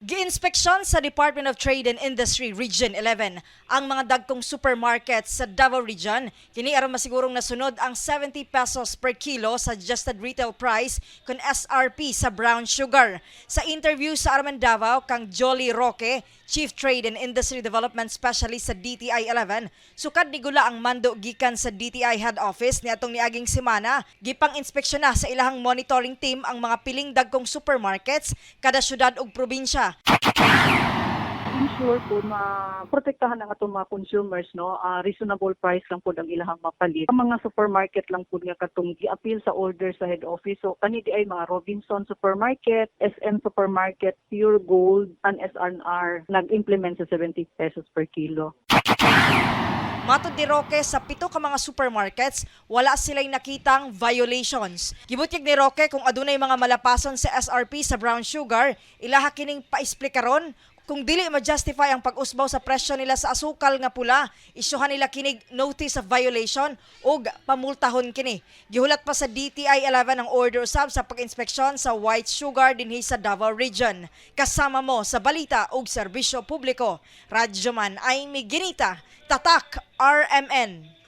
Giinspeksyon sa Department of Trade and Industry Region 11 ang mga dagkong supermarkets sa Davao Region. Kini aron masigurong nasunod ang 70 pesos per kilo sa adjusted retail price kon SRP sa brown sugar. Sa interview sa RMN Davao kang Jolly Roque, Chief Trade and Industry Development Specialist sa DTI 11, sukad nigula ang mando gikan sa DTI Head Office niadtong niaging semana, gipang inspeksyon na sa ilahang monitoring team ang mga piling dagkong supermarkets kada syudad ug probinsya. Ensure po na protektahan ang atong mga consumers, no, reasonable price lang po ang ilahang mapalit. Ang mga supermarket lang po nga katong gi-appeal sa order sa head office, so kani di ay mga Robinson Supermarket, SM Supermarket, Pure Gold and SNR nag-implement sa 70 pesos per kilo. Matod ni Roque, sa pito ka mga supermarkets, wala sila'y nakitang violations. Gibutyag ni Roque, kung adunay mga malapason sa SRP sa brown sugar, ilaha kining paesplikaron. Kung dili ma-justify ang pag-usbaw sa presyo nila sa asukal nga pula, isyuhan nila kinig notice of violation ug pamultahon kini. Gihulat pa sa DTI 11 ang order usab sa pag-inspeksyon sa white sugar dinhi sa Davao Region. Kasama mo sa balita ug serbisyo publiko. Radyoman Aimee Ginita, Tatak RMN.